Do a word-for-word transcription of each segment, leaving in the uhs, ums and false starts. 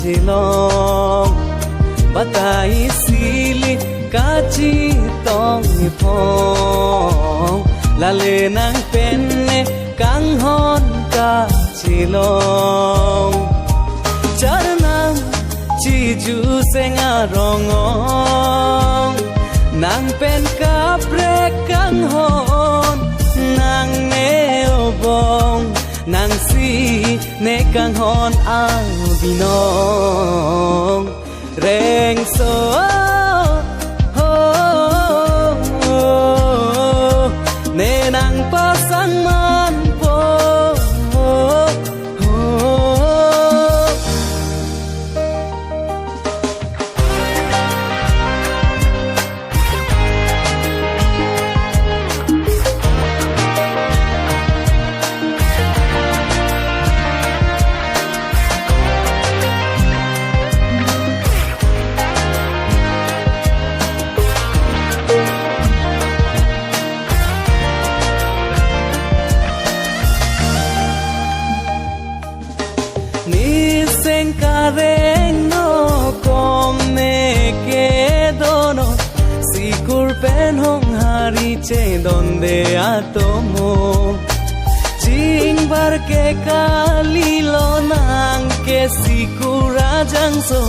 Chilong, batai sili kachetong iphong, lale nang pen ne kanghon kachelong. Charnam chiju seng arong ong, nang pen kaprek kanghon, nang ne obong, nang si ne kanghon abinong. Rengso, ho, ne nang pasang manpo, ho. Niseng kareng no kom ne kedo non, sikur pen honghari chedonde atomo. Chingbar ke kali lo nang ke sikur ajangso,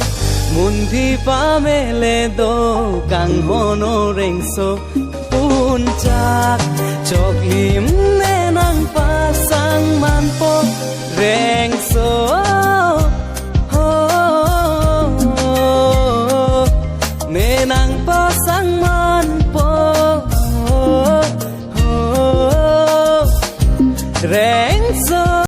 munthi pamele do kanghon o rengso. Punchak choklim ne nang pasang manpo, re